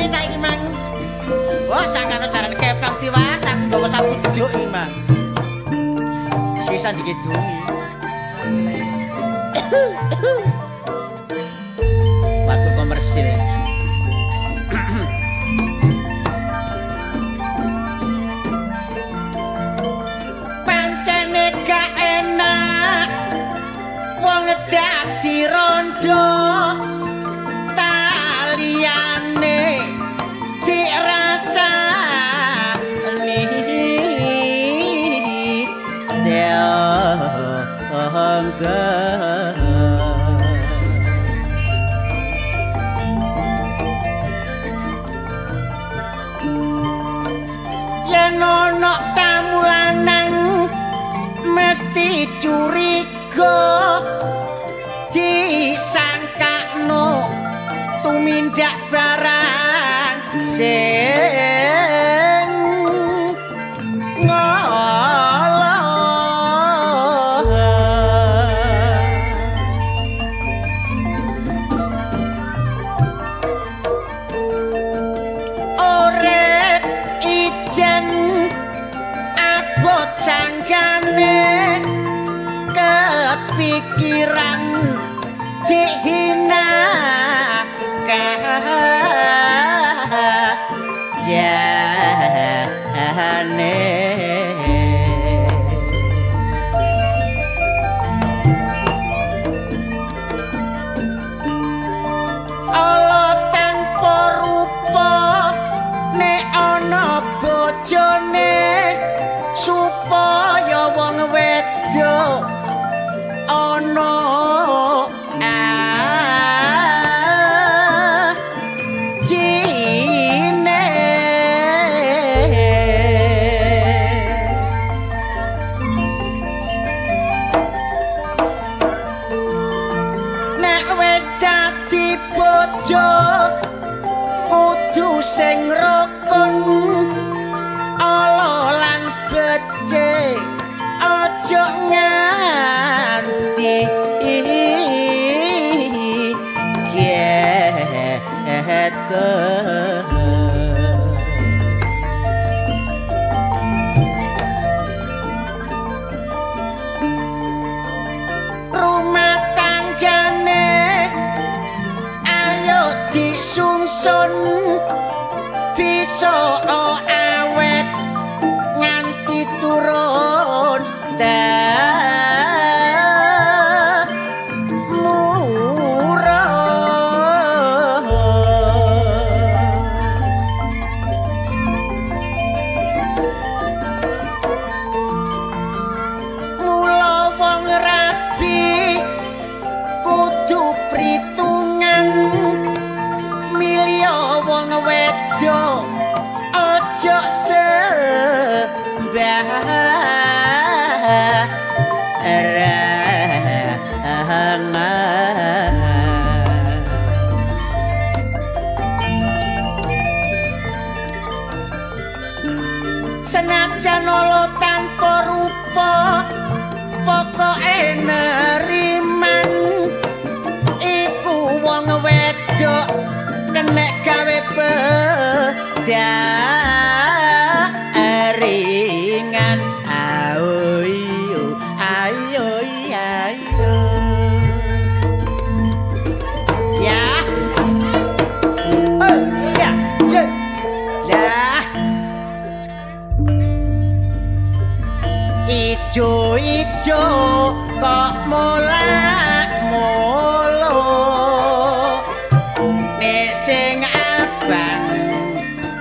Bali ta iki mang. Wah, sakano jaran kepang tiwas aku nggawa sapu duk iki mang. Sisan dikidungi. Waktu komersil. Pancene gak enak wong dadi rondo taliyane dirasani teongga. Yen ana tamu lanang mesti curiga disangkakno tumindak barang sing ngolah. Urip ijen abot sanggane kepikiran dihina jane. Ala tanpa rupa nek ana bojone supaya wong wedok ana ajine. Nek wis dadi bojo kudu sing rukun ala lan becik aja nganti geter. Rumah tanggane ayo disungsun bisa awet nganti turun temurun. Mula wong rabi kudu pritungan milih wong wedok aja sembarangan. Senajan ala tanpa rupa pokoke neriman iku wong wedok kenek gawe pedaringan. Ayo ayo ayo ya ya ya lah. Ijo ijo kok molak molo nek sing abang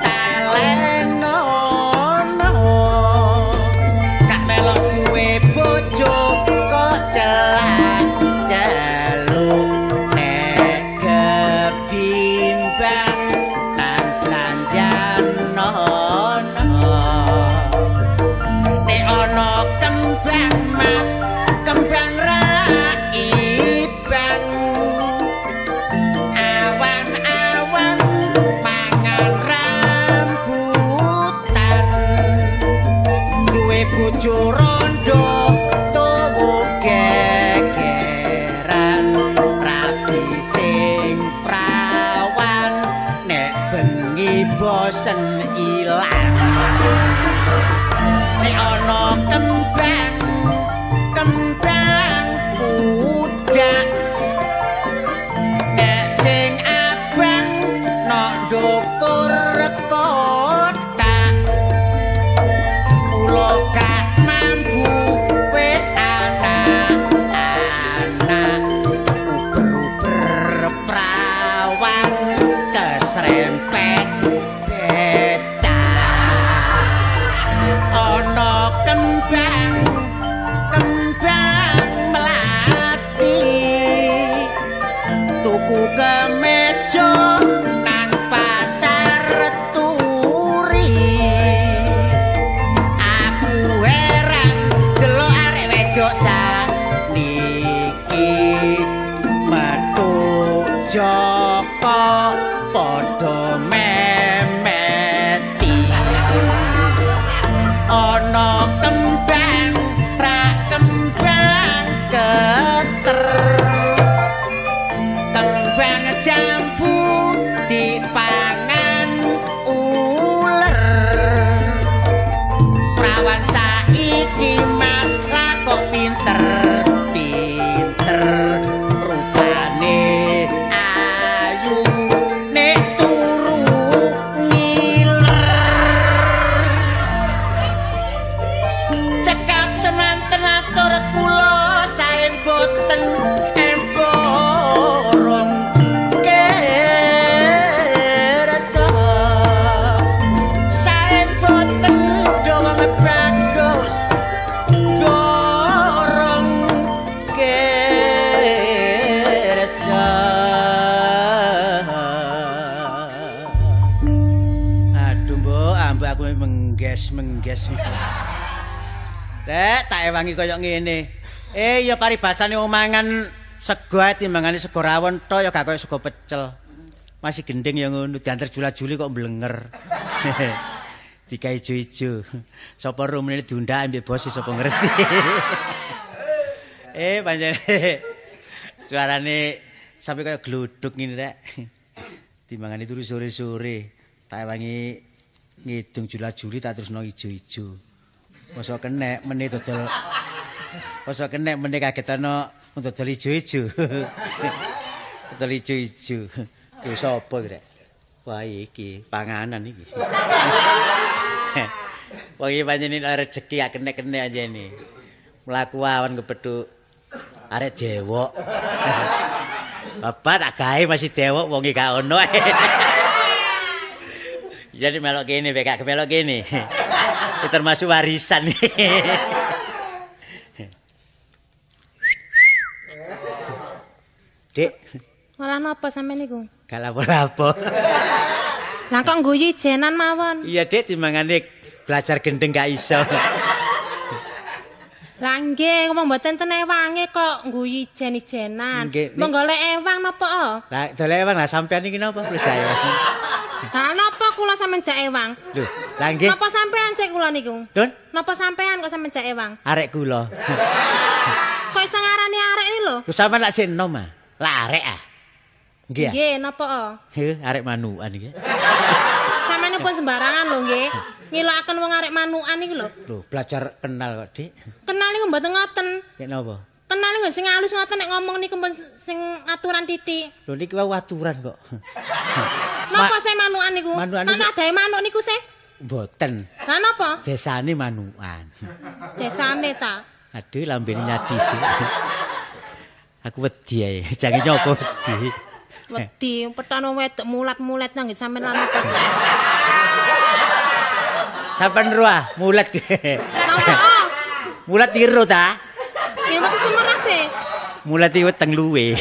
talenono gak melok duwe bojo kok celak celuk nek kebimbang tan belanjanono nek ana kembang mas kembang ra bosen ilang. Nek ana kembang kembang pudak, nek sing abang nok ndukur kotak, mula gak mambu wis anak-anak uber-uber prawan kesrempet becak. Ana kembang kembang melati, tuku kemeja nang pasar turi. Aku heran delok arek wedok saniki, metu Joko padha memeti. Ana kembang ra kembang keter, kembang jambu dipangan uler. Prawan saiki mas lah kok pinter pinter, rupane ayu nek turu ngiler. Cekap semanten atur kula sae boten emborong kersa, sae boten dong bagus borong kersa. Aduh mbok, ambek aku mengges-mengges. Rek, tak ewangi kaya ngene. Ya paribasane wong mangan sego ae timbangane sego rawon tok ya gak kaya sego pecel. Masih gending ya ngono, diantar jula-juli kok mblenger. Digawe ijo-ijo. Sapa rumene diundak ambek bos sapa ngerti. Pancen suarane sampe kaya gluduk ngene rek. Timbangane turu sore-sore, tak ewangi ngidung jula-juli tak terusno ijo-ijo. Mosok kenek meneh dodol. Mosok kenek meneh kaget ana dodol ijo-ijo. Dodol ijo-ijo. Ku sapa iki rek? Wah iki panganan iki. Wong iki pancen rezeki gak kenek-kenek anjene. Mlaku awan kepethuk arek dewok. Bapak tak gawe masih dewok wong iki gak ono. Jadi melok kene, gak melok kene. Itu termasuk warisan. Dik, malah napa sampean niku? Gak lapo-lapo. Lah kok ngguyu ijenan mawon? Iya, Dik, timbangane belajar gendeng gak iso. Lah nggih, ngomong mboten ten ewange kok ngguyu ijen-ijenan. Mong golek ewang napa? Lah golek ewang lah sampean iki napa percaya? Lah napa kula sampean jak ewang? Lho, lah nggih. Napa sampean sik kula niku? Dun? Napa sampean kok sampean jak ewang? Arek kula. Kok iso ngarani arek iki lho? Lho sampean lak sik enom ah. Lah arek ah. Nggih. Nggih, napa? Heh, arek manukan iki. Sampeyan pun sembarangan lho nggih. Ngilokaken wong arek manukan iki lho. Lho, belajar kenal kok, Dik. Kenal niku mboten ngoten. Nek napa? Kenal niku sing halus ngoten nek ngomong niku sing aturan titik. Lho niki wau aturan kok. Napa se manukan niku? Ana adahe manuk niku se? Mboten. Lah napa? Desane manukan. Desane ta? Aduh lambene nyadi sih. Aku wedi ae, jange nyoba wedi. Wedi, petan wong wedok mulat-mulet nang sampean lan apa? Sampean ruah mulat. Napa? Mulat tiru ta? Ya mboten semerap sih. Mulat iki weteng luwe.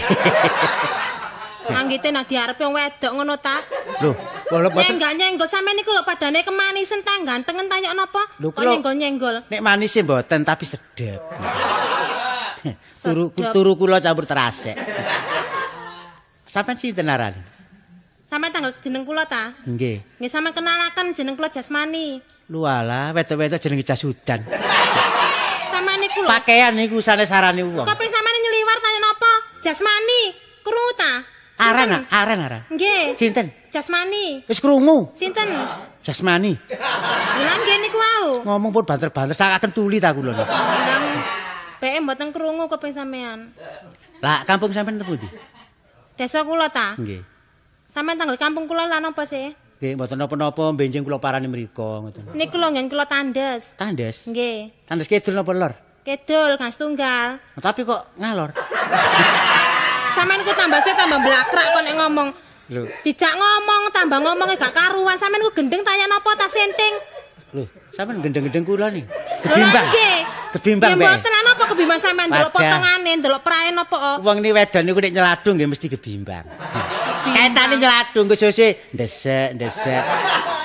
Anggite nak diarepe wong wedok ngono ta? Lho, kula boten nyenggol-nyenggol sampean niku lho padane kemanisen ta gantengen ta yo napa? Kok nyenggol-nyenggol? Nek manis e mboten tapi sedep. Turu kula campur terasek. Sampeyan sinten arane? Sampeyan tanggal jeneng kula ta? Nggih. Nggih sampeyan kenalaken jeneng kula Jasmani. Lho alah, wedok-wedok jenenge Jasudan. Sampeyan niku lho. Pakaian niku sanes sarane wong. Kok sampeyan nyeliwar tanya napa? Jasmani, krungu ta? Aran, aran, aran. Nggih. Sinten? Jasmani. Wis krungu. Sinten? Jasmani. Lha nggih niku wau. Ngomong pun banter-banter sakaken tuli ta kula niku. Ndang beke mboten krungu kuping sampean. Lah kampung sampean teng pundi? Desa kula ta? Nggih. Sampean tanggal kampung kula lan napa sih? Nggih, mboten napa-napa benjing kula parani mriku ngoten. Niku lho nggen kula tandes. Tandes? Nggih. Tandes kidul napa lor? Kidul, Kang Tunggal. Tapi kok ngalor? Sampeyan ku tambah sih tambah blakrak kok nek ngomong. Lho. Dijak ngomong tambah ngomongnya gak karuan. Sampeyan ku gendeng tanya napa ta senting? Lho, sampeyan gendeng-gendeng kula nih. Kebimbang. Kebimbang bae. Mboten ana apa kebimbang sampeyan ndelok potongane, ndelok prae napa? Wong ni wedon niku nek nyeladung nggih mesti kebimbang. Kaitane nyeladung ku sose ndesek ndesek.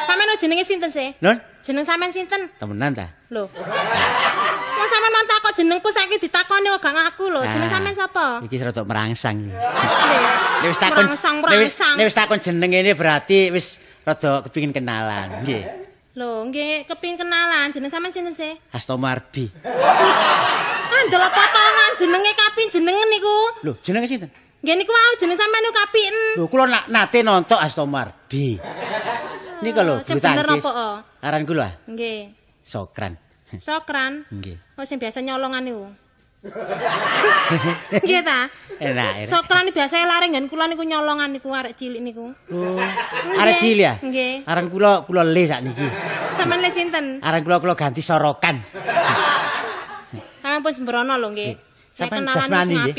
Sampeyan jenenge sinten sih? Nun? Jeneng sampeyan sinten? Temenan ta? Lho. Wong sampeyan mau takok jenengku saiki ditakoni kok gak ngaku lho. Jeneng sampeyan sapa? Iki rada merangsang iki. Nek wis takon merangsang. Nek wis takon jeneng ini berarti wis rada kepingin kenalan, nggih. Lho, nggih kepingin kenalan. Jeneng sampeyan sinten sih? Hastomo Arbi. Ah, ndelok potongan jenenge kapin jenengen niku. Lho, jenenge sinten? Nggih niku wau jeneng sampeyan niku kapin. Lho, kula nate nonton Hastomo Arbi. Niku lho, bulu tangkis. Aran kula? Nggih. Sokran. Sokran? Nggih. Oh, sing biasa nyolongan niku. Nggih ta? Enak. Sokran biasa lare nggen kula niku nyolongan niku arek cilik niku. Oh. Arek cilik ya? Nggih. Aran kula kula le sakniki. Sampeyan le sinten? Aran kula kula ganti Sorokan. Sampeyan pun sembrono lho nggih. Sampeyan Jasmani nggih.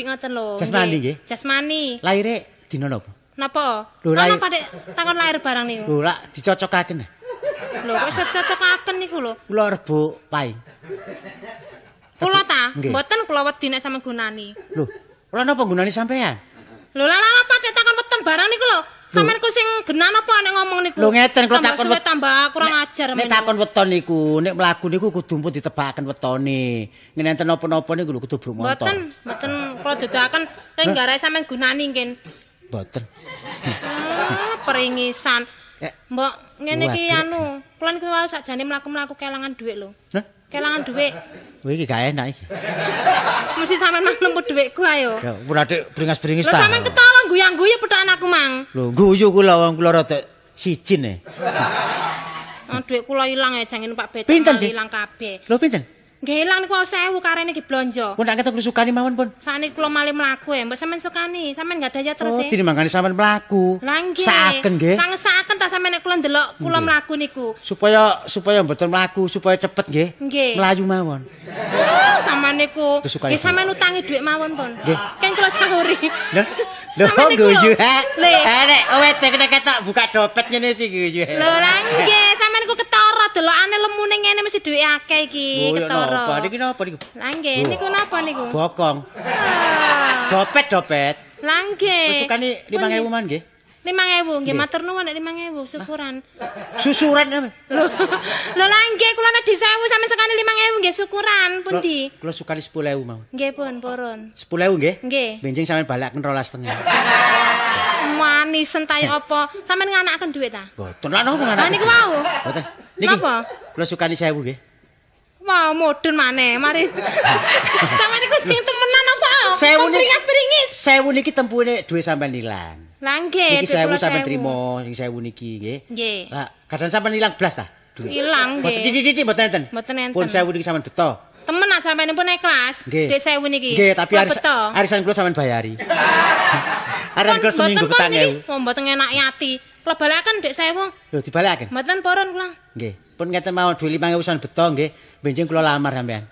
Jasmani nggih. Jasmani. Lahire dina napa? Napa? Ana padhe takon lahir barang niku. Lho, lak dicocokaken. Lho, kok iso cocokaken niku lho? Kula Rebo Paing. Kula ta? Mboten kula wedi nek sampeyan gunani. Lho, kula napa gunani sampean? Lho, lha lha padhe takon weton barang niku lho. Sampeyan ku sing genan apa nek ngomong niku? Lho ngeten kula takon weton tambah kurang ajar men. Nek takon weton niku, nek mlaku niku kudu pun ditebakaken wetone. Ngene enten napa-napa niku lho kudu bruk montor. Mboten, mboten kula dadakan keng garae sampeyan gunani ngen. Mboten. Peringisan. Mbok ngene iki anu, kula niku wau sakjane mlaku-mlaku kelangan dhuwit lho. Lho? Kelangan dhuwit. Kowe iki gak enak iki. Mesti sampean mang nemu dhuwitku ayo. Ya ora dik bringas-bringis ta. Lho sampean ketara guyang-guyu pethokan aku mang. Lho guyu kula wong kula rada sijin e. Dhuwit kula ilang ya jange numpak becak ilang kabeh. Lho pinten? Nggih ilang niku 1000 karene iki blonjo. Pun tak ketok sukani mawon pun. Sakniki kula malih mlaku ya, mbok sampean sukani, sampean enggak daya terus e. Oh, tinimbangane sampean mlaku. Lah nggih. Saken nggih. Lah ngesakaken ta sampean nek kula ndelok kula mlaku niku. Supaya mboten mlaku, supaya cepet nggih. Nggih. Mlayu mawon. Sampean niku. Nggih sampean utangi dhuwit mawon pun. Kan kula sahuri. Lho, lho guyu. Nek wedok nek ketok buka dompet ngene sih guyu. Lho lah nggih, sampean niku ketara delokane lemune ngene mesti dhuwit akeh iki, ketara. Napa niki napa niku? Lah nggih, niku napa niku? Bokong. Dopet. Lah nggih. Sukani 5000 mawon nggih. 5000 nggih matur nuwun nek 5000 syukuran. Susuran apa? Lho lah nggih kula nek 1000 sampeyan sukani 5000 nggih syukuran pundi? Kula sukani 10000 mawon. Nggih pun purun. 10000 nggih? Nggih. Benjing sampeyan balakaken 12,5. Manisen ta apa? Sampeyan nganakaken dhuwit ta? Mboten lah napa nganakaken. Lah niku wau. Mboten. Niki. Napa? Kula sukani 1000 nggih. Wah, mudun maneh. Mari. Sampeyan niku sing temenan apa? Pringas-pringis. 1000 niki tempune dhuwit sampeyan ilang. Lah nggih, niki 1000 sampeyan trimo, sing 1000 niki nggih. Nggih. Lah, kadang sampeyan ilang blas ta? Dhuwit. Ilang nggih. Mboten titik-titik mboten enten. Mboten enten. Pun 1000 niki sampeyan beto. Temen ah sampeyan pun ikhlas. Dhuwit 1000 niki. Nggih, tapi arisan kula sampeyan bayari. Arisan kula seminggu petang ewu. Oh, mboten ngenaki ati. Kula balakaken dhuwit 1000. Lho, dibalakaken? Mboten purun kula. Nggih. Pun ngeten mawon dhuwit 5000 sampeyan beto nggih. Benjing kula lamar sampeyan.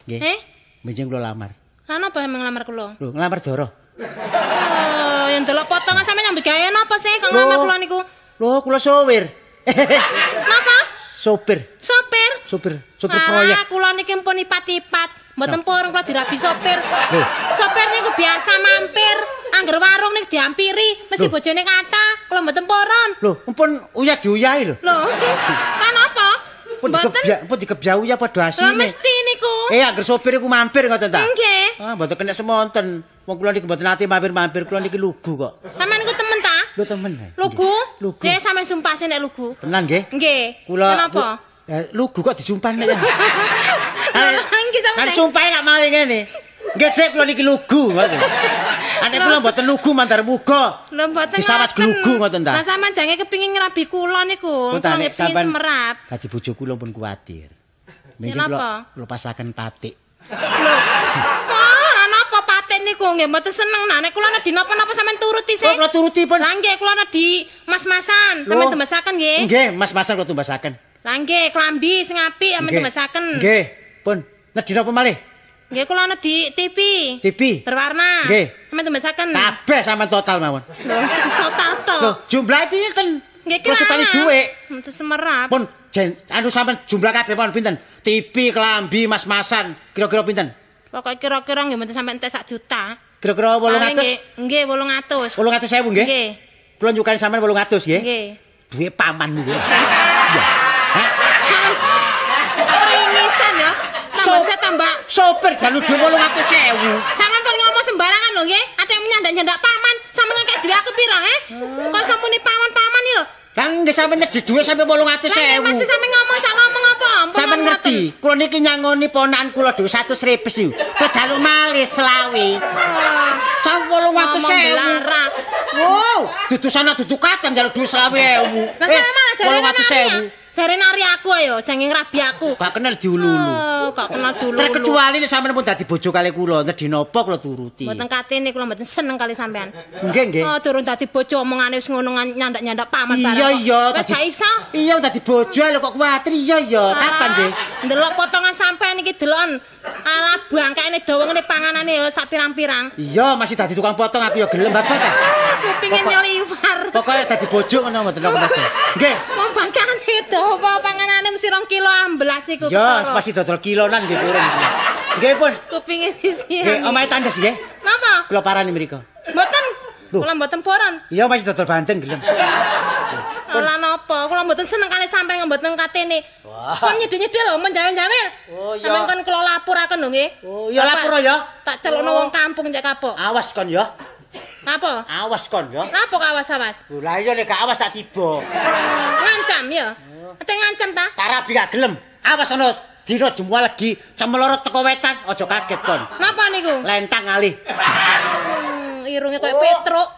Nggih. Benjing kula lamar. Lah napa sampeyan nglamar kula? Lho, nglamar Doro. Oh, yang delok potongan sampeyan nyambut gawe napa sih kok nglamar kula niku? Lho, kula sopir. Napa? Sopir. Sopir? Sopir proyek. Ah, kula niki pun ipat-ipat. Mboten purun kula dirabi sopir. Sopir niku biasa mampir, angger warung niku diampiri, mesti bojone kathah. Kula mboten purun. Lho, pun uyah diuyahi lho. Lho. Lah napa? Pun dikebyah uyah padha asine. Lho mesti niku. Angger sopir iku mampir ngoten ta? Nggih. Ah, mboten kena semonten. Wong kula niki mboten nate mampir-mampir, kula niki lugu kok. Sampeyan niku temen ta? Lho temen. Lugu? Lugu. Nggih, sampeyan sumpah sih nek lugu. Tenan nggih? Nggih. Kula kenapa? Lugu kok disumpah nek ya. Lho nggih sampeyan. Kan sumpah lak maling ngene. Nggih, Dek, kula niki lugu ngoten. Nek kula mboten lugu mandar muga. Lho mboten. Disawat glugu ngoten ta. Lah sampean jange kepingin ngrabi kula niku. Kula nggih pengin semerap. Dadi bojo kula pun kuwatir. Menjing kula pasaken patik. Lho. Wah, napa patik niku nggih mboten seneng. Nah nek kula nedhi napa-napa sampean turuti sih. Kula turuti pun. Lah nggih kula nedhi mas-masan, sampean tumbasaken nggih. Nggih, mas-masan kula tumbasaken. Lah nggih, klambi sing apik sampean tumbasaken. Nggih, pun. Nedhi napa malih? Nggih kula nedhi TV. TV berwarna. Nggih. Sampeyan tumbasaken. Kabeh sampean total mawon. Lho, total to. Lho, jumlahe pinten? Nggih kula sukani dhuwit. Mboten semerap. Pun anu sampean jumlah kabeh mawon pinten? TV, kelambi, mas-masan, kira-kira pinten? Pokoke kira-kira nggih mboten sampe entek 1 juta. Kira-kira 800? Nggih, 800. 800.000 nggih? Nggih. Kula nyukani sampean 800 nggih? Nggih. Dhuwit paman niku. Iya. Hah? Ringisan ya. Tambah saya tambah sopir jaluk dhuwit 800.000. Jangan pun ngomong sembarangan lho nggih. Ate nyandak-nyandak paman, sampeyan ngekek dhuwit aku pira, he? Kok samuni paman-paman iki lho. Lah nggih sampeyan nyedhi dhuwit sampe 800.000. Lah masih sampeyan ngomong sak ngomong apa? Sampeyan ngerti, kula niki nyangoni ponakan kula dhuwit 100 repes iki. Kok jaluk malih 25. Sampe 800.000. Wow, dudu sana dudu kacang jaluk dhuwit 25.000. Lah sampeyan malah jare 800.000. Jare nari aku ayo, jange ngrabi aku. Gak kenal diululu. Oh, gak kenal diululu. Terkecuali nek sampeyan pun dadi bojo kali kula, nedhi napa kula turuti. Mboten katene kula mboten seneng kali sampean. Nggih, nggih. Oh, durung dadi bojo omongane wis ngono nyandak-nyandak paman barang. Iya, iya, wis gak iso. Iya, dadi bojo lho kok kuwatir. Iya, iya. Kapan nggih? Ndelok potongan sampean iki delon. Alah bangkaine dawa ngene panganane ya sak pirang-pirang. Iya, masih dadi tukang potong aku ya gelem bapak ta. Kupinge nyeliwar. Pokoke dadi bojo ngono mboten napa-napa. Nggih. Wong bangkane dawa panganane mesti 2 kilo ambelas iku. Ya, pasti dodol kilonan nggih purun. Nggih pun. Kupinge sisi. Nggih, omahe tandes nggih. Napa? Kula parani mriku. Mboten. Kula mboten poron. Iya, masih dodol bandeng gelem. Ora napa, kula mboten seneng kali sampeyan mboten katene. Kon nyedhe-nyedhe lho, menjawil-jawil. Oh iya. Sampeyan kon kula lapuraken lho nggih. Oh iya lapor ya. Tak celukno wong kampung cek kapok. Awas kon ya. Napa? Awas kon ya. Napa kok awas-awas? Lho lah iya nek gak awas tak tiba. Ngancam ya. Ate ngancam ta? Tarabi gak gelem. Awas ana dina Jumat legi cemeloro teko wetan, aja kaget kon. Napa niku? Lentang alih. Irunge koyo Petruk.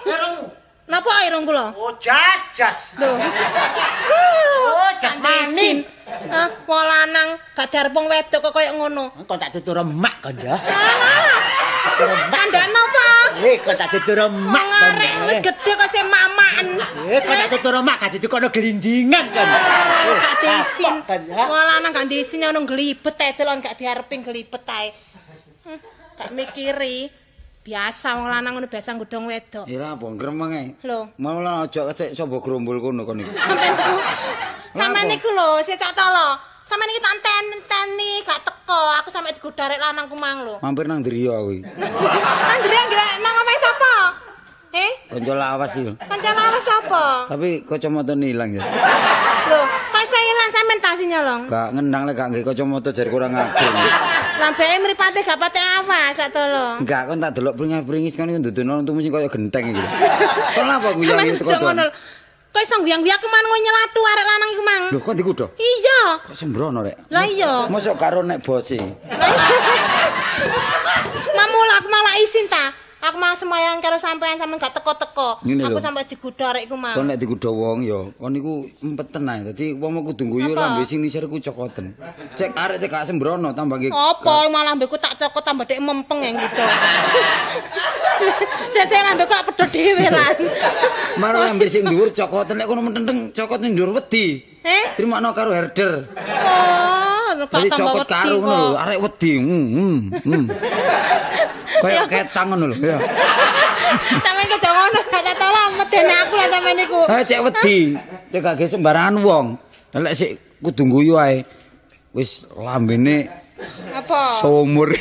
Irung. Napa irung kula? Oh, jas, jas. Lho. Oh, jas maning. Ah, wong lanang gak diarep wong wedok kok koyo ngono. Kon tak tutur mak kon ya. Alah. Kandhane apa? Kon tak tutur mak. Wong arek wis gedhe kok sing mamaan. Kon tak tutur mak gak ditukono glindingan kon. Gak diisin. Wong lanang gak diisin ngono glibet ae delon gak diarepi glibet ae. Gak mikiri. Biasa wong lanang ngono biasa nggodhong wedok. Ya apa gremeng ae. Lho. Malah aja kecek sapa grombol kono kon iku. Sampeyan niku lho, sik tak tolo. Sampeyan iki tak enteni gak teko. Aku sampe digodha arek lanangku mang lho. Mampir nang Driya kuwi. Nang Driya nang omahe sapa? Eh? Kanca lawas iki. Kanca lawas sapa? Tapi kacamatane ilang ya. Lho, kok iso ilang sampean ta sing nyolong? Gak ngendang lek gak nggae kacamata jar kurang ajar. Lambeke mripate gak patek awas sak tolo. Enggak, kon tak delok pringis-pringis kon iku ndudono untumu sing kaya genteng iki. Kon lha apa guyang teko ngono. Kok iso guyang-guyang aku mang nyelatu arek lanang iku mang. Lho, kok dikudo? Iya. Kok sembrono rek? Lah iya. Mosok karo nek bose. Mamula aku malah isin ta. Aku mau semayan karo sampean sampean gak teko-teko. Aku sampe digodha arek iku mang. Kon nek digodha wong ya, kon niku empeten ae. Dadi wong kudu guyu lambe sing nisir ku cokoten. Cek arek cek gak sembrono tambah nggih. Apa malah lambeku tak cokot tambah dek mempeng yang nggodha. Sesuk lambeku tak pedhot dhewe lan. Malah lambe sing dhuwur cokoten nek kono mententeng cokot ning dhuwur wedi. Eh? Trimakno karo herder. Oh, kok tambah wedi. Karo ngono lho, arek wedi. Kayak ketang ngono lho. Ya. Sampeyan kok ngono gak tolong medeni aku lah sampeyan niku. Ha cek wedi, cek gak ge sembarangan wong. Lek sik kudu guyu ae. Wis lambene apa? Sumur.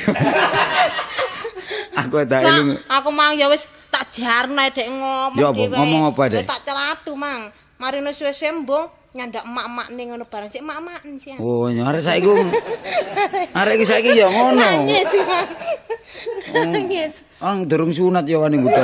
Aku tak eling. Aku mang ya wis tak jarno dek ngomong dhewe. Ngomong apa dek? Tak celatu mang. Marino suwe-suwe mbung nyandak emak-emak ning ngono barang sik emak-emakan sih. Oh, arek saiki. Arek iki saiki ya ngono. Nangis. Nangis. Ang durung sunat ya wani nggodha.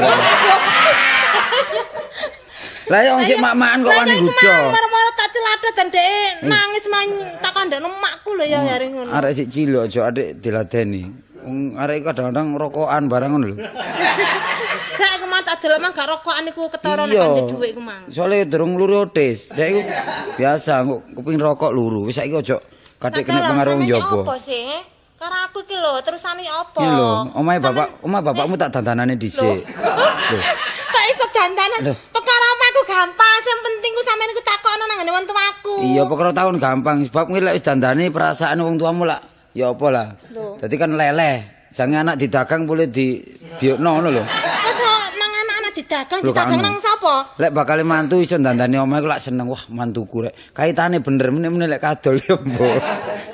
Lah ya wong sik mak-makan kok wani nggodha. Moro-moro tak celada dan dhek nangis mang tak kandhakno emakku lho ya arek ngono. Arek sik cilik aja adik diladeni. Wong arek kadang-kadang rokokan barang ngono lho. Gak aku mah tak delok mah gak rokokan iku ketara nek kanthi dhuwit iku mang. Soale durung luru otis. Saiki iku biasa kok kepengin rokok luru. Wis saiki aja kathik kena pengaruh njaba. Apa sih? Karo aku iki lho, terusane apa? Iki lho, omahe bapak, omah bapakmu tak dandanane dhisik. Lho. Kok iso dandanan? Perkara omahku gampang, sing penting ku sampean iku takokno nang ngene wong tuaku. Iya, perkara tahun gampang. Sebab ngi lek wis dandane perasaan wong tuamu lak ya apa lah. Dadi kan leleh. Jangan anak didagang boleh di biokno ngono lho. Masa nang anak-anak didagang, didagang nang sapa? Lek bakal mantu iso dandani omahe ku lak seneng. Wah, mantuku rek. Kaitane bener meneh-meneh lek kadol ya mbok.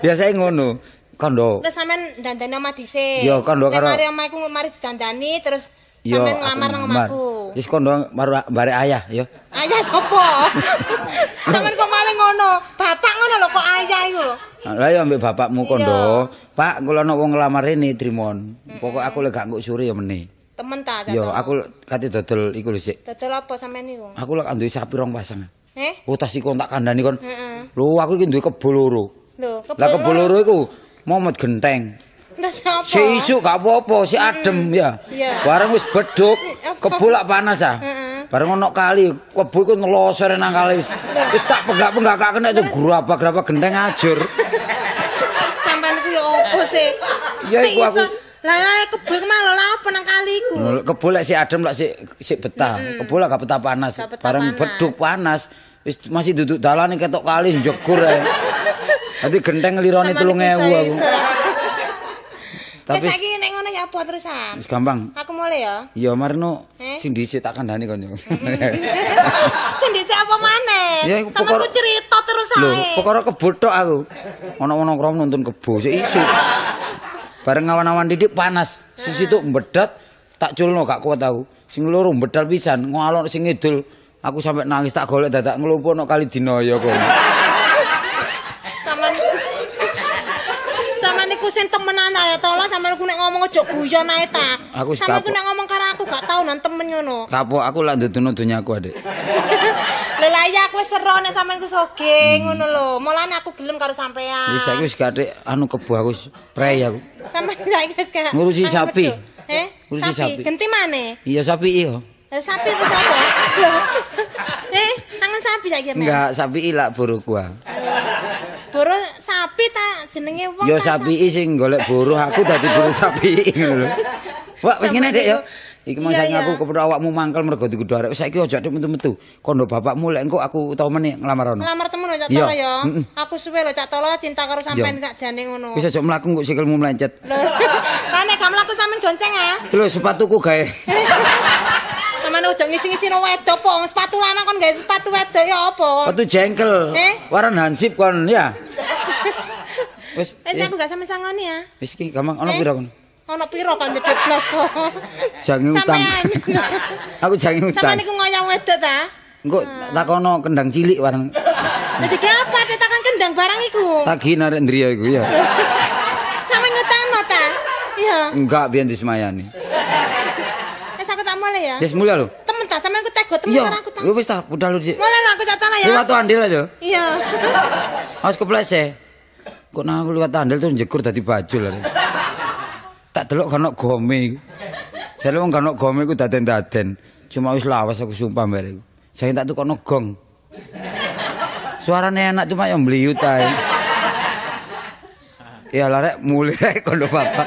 Biasane ngono. Kondo. Terus sampean dandani omah dhisik. Iya, kondo karo. Mari omah iku mari didandani terus sampean nglamar nang omahku. Wis kondo bare ayah ya. Ayah sapa? Sampean kok malah ngono. Bapak ngono lho kok ayah iku. Lah ya ambek bapakmu kondo. Pak, kula ana wong nglamar rene trimon. Pokoke aku lek gak nguk sore ya meneh. Temen ta? Ya, aku kate dodol iku lho sik. Dodol apa sampean niku? Aku lek duwe sapi rong pasang. Eh? Oh, tas iku tak kandhani kon. Heeh. Lho, aku iki duwe kebo loro. Lho, kebo. Lah kebo loro iku momot genteng. Terus apa? Si isuk gak apa-apa, si adem ya. Bareng wis beduk, kebo lak panas ah. Bareng ono kali, kebo iku ngelosor nang kali wis. Wis tak penggak-penggak gak kena itu grabak-grabak genteng ajur. Sampean ku ya opo sih? Ya iku aku. Lah kebo iku malah lha apa nang kali iku? Kebo lek si adem lak si betah. Kebo lak gak betah panas. Bareng beduk panas, wis masih duduk dalane ketok kali njegur ae. Dadi genteng nglirone 3000 aku. Tapi saiki nek ngono ya apa terusan? Wis gampang. Aku mulai ya. Iya, marno sing dhisik tak kandhani kon yo. Sing dhisik apa maneh? Ya iku perkara cerita terus ae. Lho, perkara kebo tok aku. Ono-ono krom nonton kebo sik isuk. Bareng awan-awan didik panas. Sisi tuk mbedat tak culno gak kuat aku. Sing loro mbedal pisan, ngalok sing ngidul. Aku sampe nangis tak golek dadak nglumpuk nok kali Dinoyo kono. Sampeyan niku sing temenan ae to lah, sampeyan ku nek ngomong aja guyon ae ta. Sampeyan ku nek ngomong karo aku gak tau nang temen ngono. Kapok aku lak nduduno donyaku, Adik. Lho lah iya aku wis sero nek sampeyan ku soge ngono lho. Mulane aku gelem karo sampean. Wis saiki wis gathik anu kebo aku wis prei aku. Sampeyan saiki wis gak ngurusi sapi. Eh? Ngurusi sapi. Genti maneh? Iya sapi iya. Lah sapi ku sapa? Lho. Eh, angon sapi saiki men. Enggak, sapi ilak buruh gua. Buruh sapi ta jenenge wong. Ya sapi sing golek buruh aku dadi buruh sapi ngono lho. Wah, wis ngene Dik ya. Iki mau saiki aku kepethuk awakmu mangkel mergo dikudu arek. Saiki aja dik metu-metu. Kondo bapakmu lek engko aku utawa meneh nglamar ono. Nglamar temen lho Cak Tolo ya. Aku suwe lho Cak Tolo cinta karo sampean gak jane ngono. Wis aja mlaku kok sikilmu melencet. Lho. Lah nek gak mlaku sampean gonceng ah. Lho sepatuku gawe. Sampeyan ojo ngisi-ngisi no wedok po, sepatu lanang kon gawe sepatu wedok ya apa? Sepatu jengkel. Waran hansip kon ya. Wis. Wis aku gak sampe sangoni ya. Wis iki gampang ana pira kon? Ana pira kon ndek blas kok. Jange utang. Aku jange utang. Sampeyan niku ngoyang wedok ta? Engko takono kendang cilik warang. Dadi apa nek takon kendang barang iku? Tagi narek ndriya iku ya. Sampeyan ngutangno ta? Iya. Enggak biyen disemayani. Wis aku tak mulai ya. Wis mulai lho. Temen ta sampeyan ku tego temen karo aku ta. Lho wis ta budal lho dhisik. Mulai lho aku tak tanah ya. Liwat andil aja. Iya. Awas keplese. Kok nang aku liwat andil terus njegur dadi bajul lho. Tak delok gak ono gome iku. Jare wong gak ono gome iku daden-daden. Cuma wis lawas aku sumpah mbare iku. Jane tak tukokno gong. Suarane enak cuma ya mbliyut ae. Ya lah rek mulih rek kondo bapak.